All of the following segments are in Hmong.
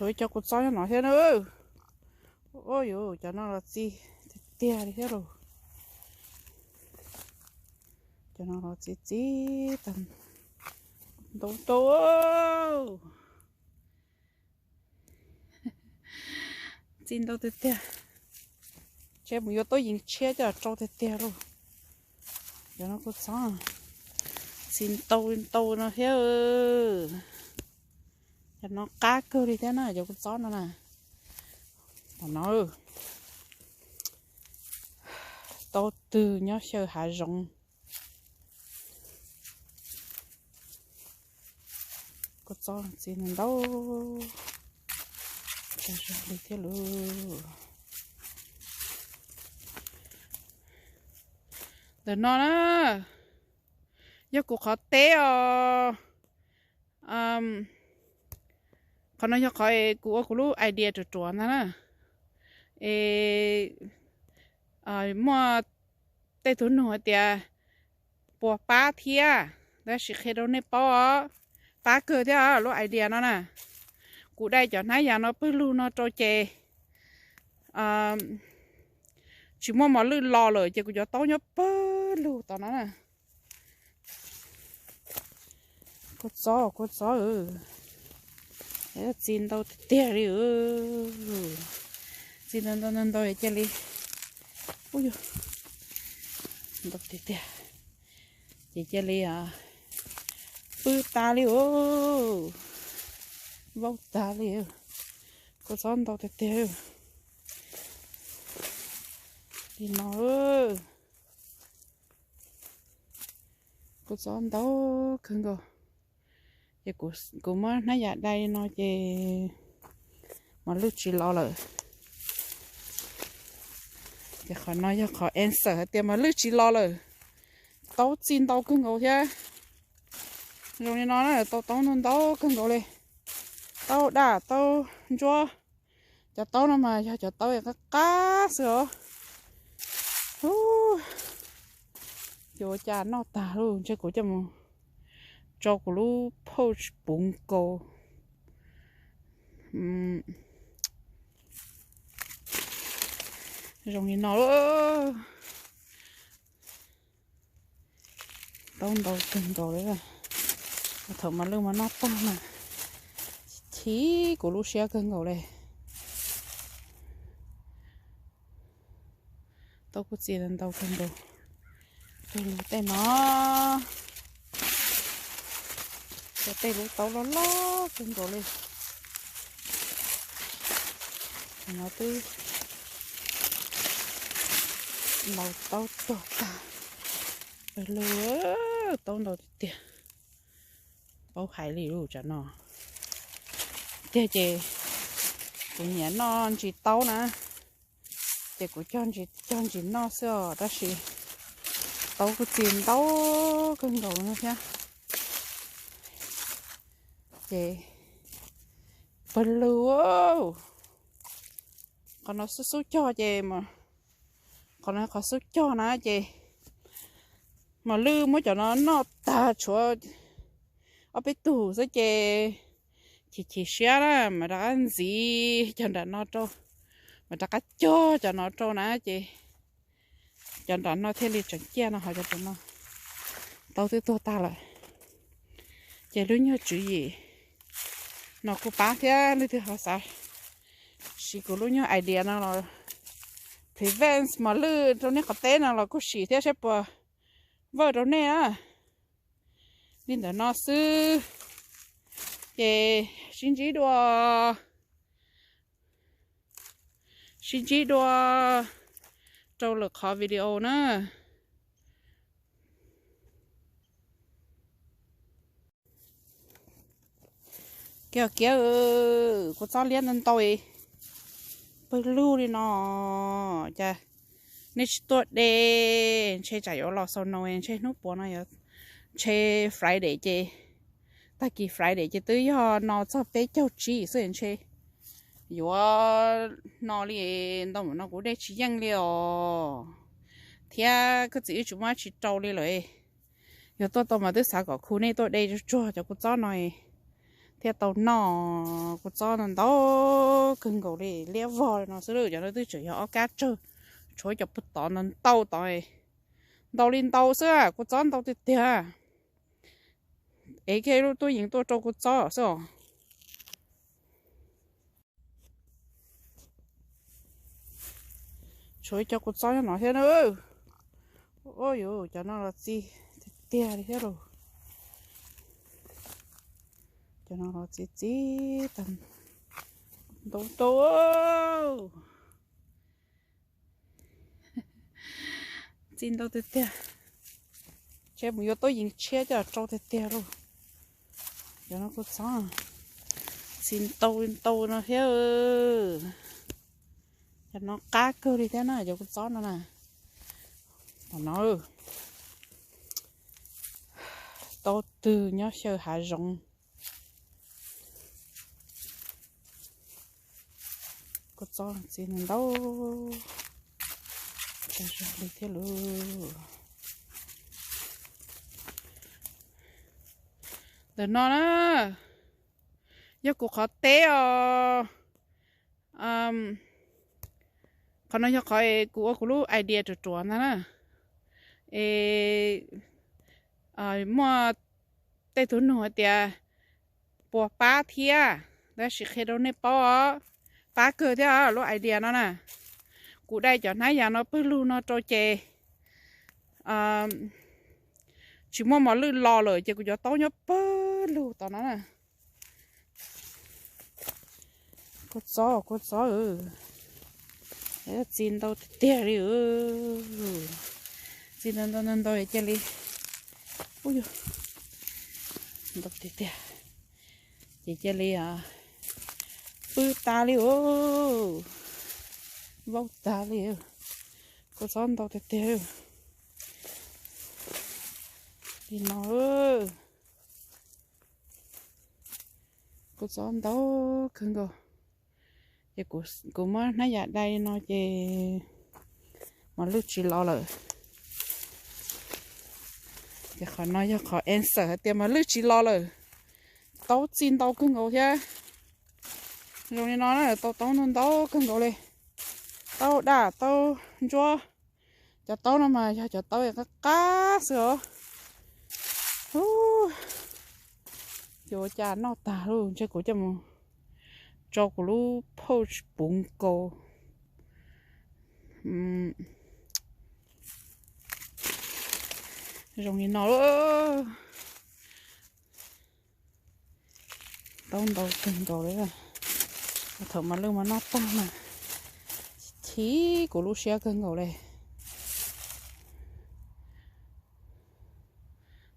Ib co kua txob nyob no thiab na. Ua yuv, cov no los txi tiag tiag li thiab lauj. Cov no los txi txi tag ntau ntau. Txi ntau tiag tiag. Ntshe mus yuav tuab yees tshiab coj rau tiag tiag lauj. Cov no kua txob txi ntau ntau no thiab. Cov no qab kawg li thiab na, cov kua txob no na. Tam no tau twg nyob xyaw hav zoov. Kua txob txi ntau ntau li thiab lauj. Ntawm no na, yog kuv qhov teb os. Qhov no yog qhov kuv ua kuv lub idea ruam ruam ntag na. Es muaj tej tug nug hais tias puas pab thiab, tab sis qhia rau nej paub os, pab kawg thiab lub idea no na. Kuv dai cov hnab yas no pawg lug no rau ces tsis muaj mos lwj los lawm ces kuv cov taub nyob pawg lug tom no na. Kua txob, kua txob, txi ntau tiag tiag li. Txi ntau ntau ntau ntau cia li, ntau tiag tiag, ces cia li pw tas li, vaub tas li. Kua txob ntau tiag tiag li no. Kua txob ntau kawg nkaus. Ces kuv muab hnab yas dai no ces mos lwj tsis los lawm. Ces qhov no yog qhov answer hais tias mos lwj tsis los lawm. Taub txi ntau kawg nkaus thiab. Zoo li no na, tau taub ntau ntau kawg nkaus li. Taub daj taub ntsuab. Cov taub no mas yog cov taub qab qab xwb os. Ces ua cas noj tag lauj, ntshe kuv coj mus tso kuv lub pouch puv nkaus. Zoo li no. Taub ntau kawg nkaus li. Thaum mos lwj mas noj tag mas chim kuv lub siab kawg nkaus li. Taub kuj txi ntau kawg nkaus. Tej lub tej no, tej lub taub loj loj kawg nkaus li. No twb ntaus taub tuag tag. Pawg lug, taub ntau tiag tiag. Paub hais li lus tsam no tiag ces kuv nyiam noj ntsis taub na, ces kuv cog ntsis noj xwb os, tab sis taub kuj txi ntau kawg nkaus no thiab. Ces pawg lug, qhov no xub xub cog ces, qhov no qhov xub cog na ces mos lwj muab cov no noj tag tshuav ob peb tug xwb ces chim chim siab na, mas rov qab ntxiv cov nram no rau, mas rov qab cog cov no rau na ces cov nram no thiaj li tseem ciaj no, ho cov no taub twb tuag tag lawm. Ces lub nyuag tswv yim no kuj pab thiab, leej twg ho xav siv kuv lub nyuag idea no los prevent mos lwj rau nej qhov teb no los kuj sim thiab saib puas work rau nej na. Li ntawm no xwb, ces sib ntsib dua, sib ntsib dua rau lwm qhov video na. Kiav kiav, kua txob liab ntau ntau, pawg lug li no. Cas nej tsis tuaj de? Ntshe tsam yuav los xaus no, ntshe hnub puav no yuav, ntshe Friday ces, tag kis Friday ces twb yog no txog peb caug tsib xwb, ntshe yuav no li ntau mus no kuv de tsis yeej li os. Thiab koj txiv wb tsis muaj dab tsi rau li lawm. Yog tuaj tau mas twb xav kom khu nej tuaj de tsuag tsuag cov kua txob no. thiaj tau noj. Kua txob no ntau kawg nkaus li, liab vog li no xwb, cov no twb tseem yog ob kab tsawg, tshuav cov puag tod ntau ntau tod, ntau li ntau xwb, kua txob ntau tiag tiag. Ev kiag lub tuaj yees tuaj rau kua txob xwb os. Tshuav cov kua txob nyob no thiab na. Ua yuv, cov no los txi tiag tiag li thiab lauj. Cov no los txi txi tag, ntau ntau, txi ntau tiag tiag. Ces mus yuav tuaj yees tshiab coj rau tiag tiag lauj. Cov no kua txob txi ntau li ntau no thiab. Cov no qab kawg li thiab na, cov kua txob no na. Tam no tau twg nyob xyaw hav zoov. Kua txob txi ntau ntau li thiab lauj. Ntawm no na, yog kuv qhov teb os. Qhov no yog qhov kuv ua kuv lub idea ruam ruam ntag na. Es muaj tej tug nug hais tias puas pab thiab, tab sis qhia rau nej paub os, pab kawg thiab lub idea no na. Kuv dai cov hnab yas no pawg lug no rau ces tsis muaj mos lwj los lawm ces kuv cov taub nyob pawg lug tom no na. Kua txob, kua txob, txi ntau tiag tiag li. Txi ntau ntau ntau ntau cia li, ntau tiag tiag, ces cia li pwb tas li, vaub tas li. Kua txob ntau tiag tiag li no. Kua txob ntau kawg nkaus. Ces kuv muab hnab yas dai li no ces mos lwj tsis los lawm. Ces qhov no yog qhov answer hais tias mos lwj tsis los lawm. Taub txi ntau kawg nkaus thiab. Zoo li no na, tau taub ntau ntau kawg nkaus li. Taub daj taub ntsuab. Cov taub no mas yog cov taub qab qab xwb os. Ces ua cas noj tag lauj, ntshe kuv coj mus tso kuv lub pouch puv nkaus. Zoo li no. Taub ntau kawg nkaus li. Thaum mos lwj mas noj tag mas chim kuv lub siab kawg nkaus li.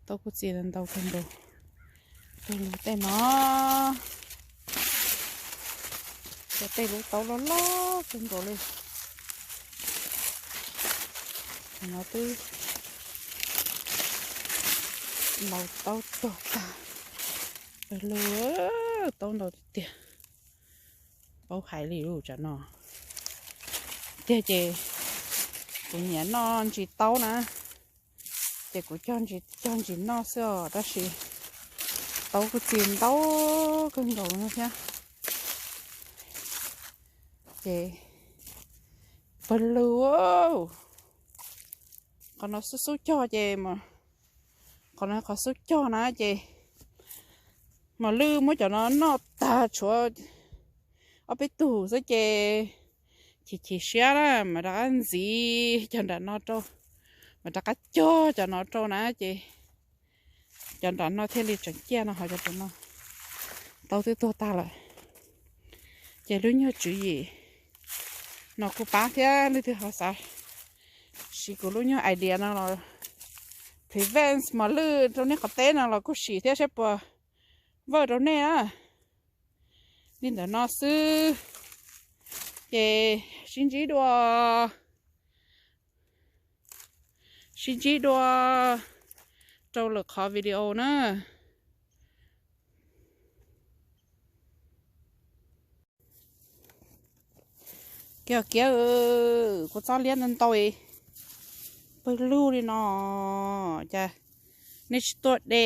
Taub kuj txi ntau kawg nkaus. Tej lub tej no, tej lub taub loj loj kawg nkaus li. No twb laus taub tuag tag. Pawg lug, taub ntau tiag tiag. Paub hais li lub tsam no tiag ces kuv nyiam noj ntsis taub na, ces kuv cog ntsis noj xwb os, tab sis taub kuj txi ntau kawg nkaus no thiab. Ces pawg lug, qhov no xub xub cog ces, qhov no qhov xub cog na ces mos lwj muab cov no noj tag tshuav ob peb tug xwb ces chim chim siab na, mas rov qab ntxiv cov nram no rau, mas rov qab cog cov no rau na ces cov nram no thiaj li tseem ciaj no, ho cov no taub twb tuag tag lawm. Ces lub nyuag tswv yim no kuj pab thiab, leej twg ho xav siv kuv lub nyuag idea no los prevent mos lwj rau nej qhov teb no los kuj sim thiab saib puas work rau nej na. Li ntawm no xwb, ces sib ntsib dua, sib ntsib dua rau lwm qhov video na. Kiag kiag, kua txob liab ntau ntau, pawg lug li no, cas nej tsis tuaj de,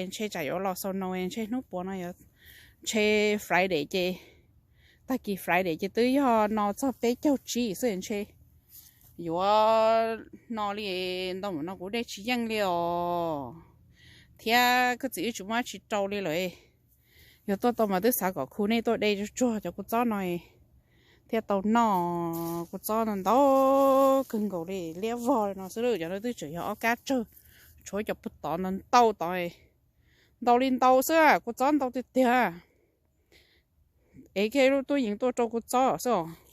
ntshe tsam yuav los xaus no ntshe hnub puav no yuav ntshe Friday ces, tag kis Friday ces twb yog no txog peb caug tsib xwb ntshe. Yuav no li ntau mus no kuv de tsis yeej li os. Thiab koj txiv wb tsis muaj dab tsi rau li lawm. Yog tuaj tau mas twb xav kom khu nej tuaj de tsuag tsuag cov kua txob no thiaj tau noj. Kua txob no ntau kawg nkaus li, liab vog no xwb, cov no twb tseem yog ob kab tsawg, tshuav cov puag tod ntau ntau tod. Ntau li ntau xwb, kua txob ntau tiag tiag. Es kiag lub tub yees tuaj rau kua txob xwb os.